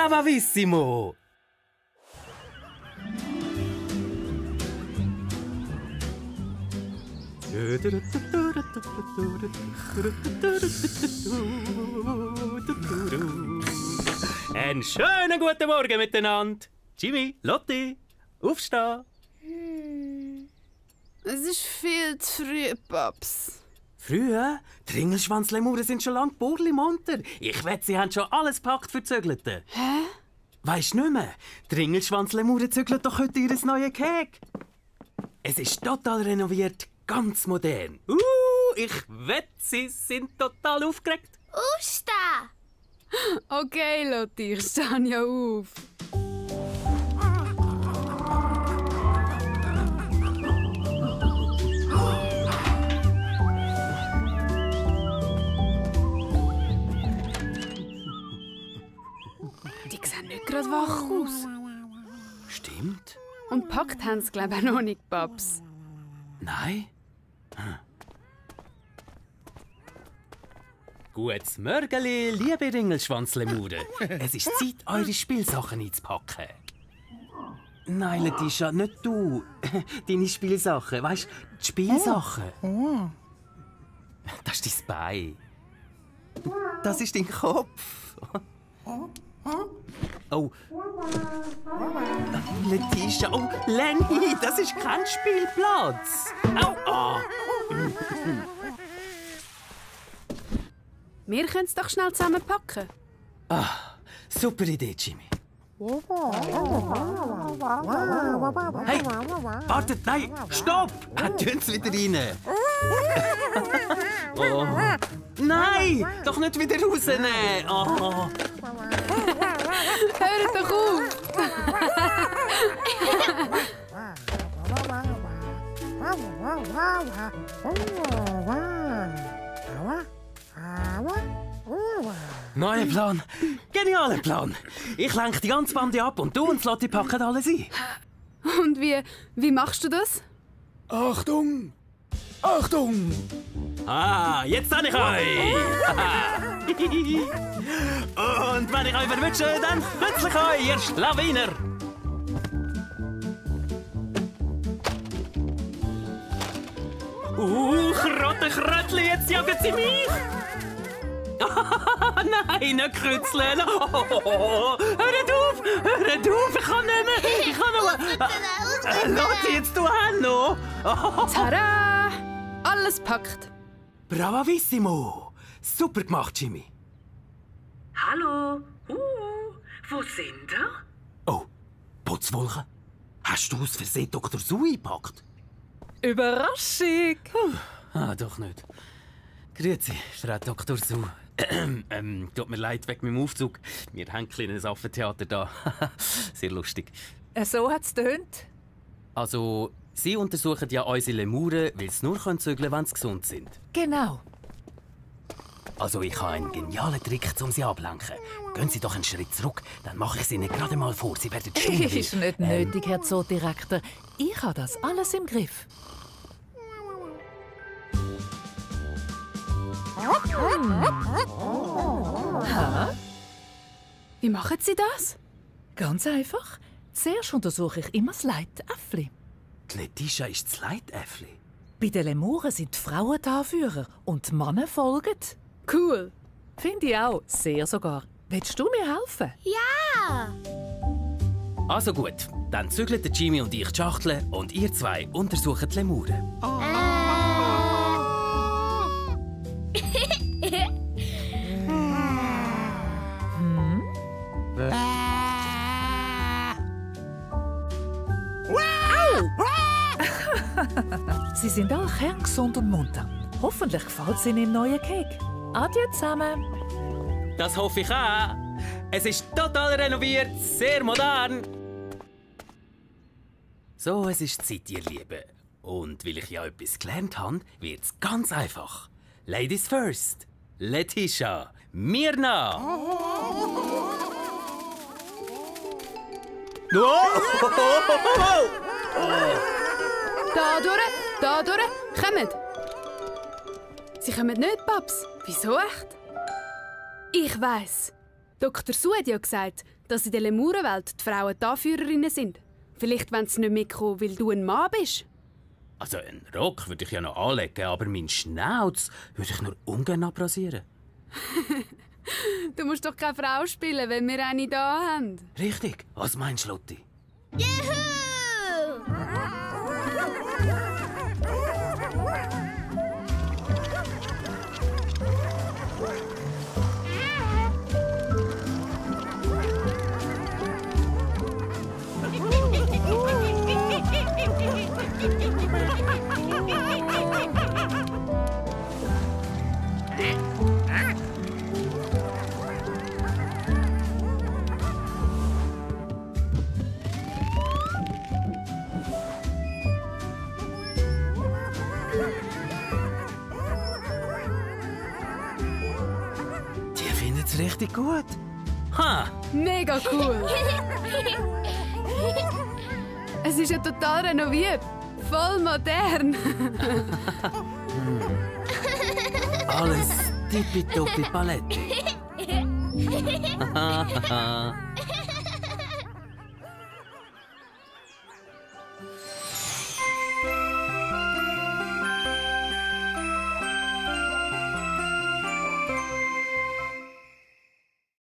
Bravissimo! Einen schönen guten Morgen miteinander. Jimmy, Lotti, aufstehen. Es ist viel zu früh, Paps. Früh? Die Ringelschwanzlemuren sind schon lange burli-munter. Ich wette, sie haben schon alles gepackt für die Zügelten. Hä? Weisst du nicht mehr? Die Ringelschwanzlemuren zügeln doch heute ihr neues Keg. Es ist total renoviert, ganz modern. Ich wette, sie sind total aufgeregt. Aufstehen! Okay, Lotti, ich stehe ja auf. Die sehen nicht gerade wach aus. Stimmt. Und packt haben sie, glaube ich, auch noch nicht, Paps. Nein? Gutes Mörgeli, liebe Ringelschwanzlemuren. Es ist Zeit, eure Spielsachen einzupacken. Nein, Letitia, nicht du. Deine Spielsachen. Weißt du, die Spielsachen. Das ist dein Bein. Das ist dein Kopf. Oh. Letitia, oh, Lenny, das ist kein Spielplatz. Au, oh. Wir können es doch schnell zusammenpacken. Super Idee, Jimmy. Hey, wartet, nein, stopp! Tun's wieder rein. Oh. Nein, doch nicht wieder rausnehmen. Oh. Hört doch auf! Neuer Plan. Genialer Plan. Ich lenke die ganze Bande ab und du und Lotti packen alles ein. Und wie machst du das? Achtung! Achtung! Jetzt habe ich euch. Und wenn ich euch verwünsche, dann plötzlich euch, ihr Schlawiner. Krötli, jetzt jagen sie mich. Nein, nicht krützeln. Hört auf, ich kann nicht mehr. Ich kann nur... Lotti, jetzt du auch noch. Tada! Alles packt. Bravissimo. Super gemacht, Jimmy. Hallo? Wo sind ihr? Oh, Putzwolke. Hast du aus Versehen Dr. Sue eingepackt? Überraschung! Doch nicht. Grüezi, Frau Dr. Sue. Tut mir leid wegen meinem Aufzug. Wir haben ein kleines Affentheater da. Sehr lustig. So hat's tönt. Also, Sie untersuchen ja unsere Lemuren, weil sie nur zügeln können, wenn sie gesund sind. Genau. Also, ich habe einen genialen Trick, um Sie ablenken. Gehen Sie doch einen Schritt zurück, dann mache ich Sie nicht gerade mal vor. Sie werden stumm. Ist nicht nötig, Herr Zoodirektor. Ich habe das alles im Griff. Wie machen Sie das? Ganz einfach. Zuerst untersuche ich immer das Leitäffli. Die Letitia ist das Leitäffli. Bei den Lemuren sind die Frauen die Anführer und die Männer folgen. Cool. Finde ich auch. Sehr sogar. Willst du mir helfen? Ja! Also gut, dann zügeln der Jimmy und ich die Schachtel und ihr zwei untersuchen die Lemuren. Sie sind alle kerngesund und munter. Hoffentlich gefällt es Ihnen im neuen Cake. Adieu zusammen. Das hoffe ich auch. Es ist total renoviert, sehr modern. So, es ist Zeit, ihr Lieben. Und weil ich ja etwas gelernt habe, wird es ganz einfach. Ladies first. Letitia, Mirna. Da durch, kommt. Sie kommen nicht, Paps. Wieso echt? Ich weiss. Dr. Su hat ja gesagt, dass in der Lemurenwelt die Frauen die Anführerinnen sind. Vielleicht wollen sie nicht mitkommen, weil du ein Mann bist. Also einen Rock würde ich ja noch anlegen, aber meinen Schnauz würde ich nur ungern abrasieren. Du musst doch keine Frau spielen, wenn wir eine da haben. Richtig. Was meinst du, Lotti? Juhu! Die finden es richtig gut. Ha! Mega cool! Es ist ja total renoviert. Voll modern. Alles tippitoppi Paletti.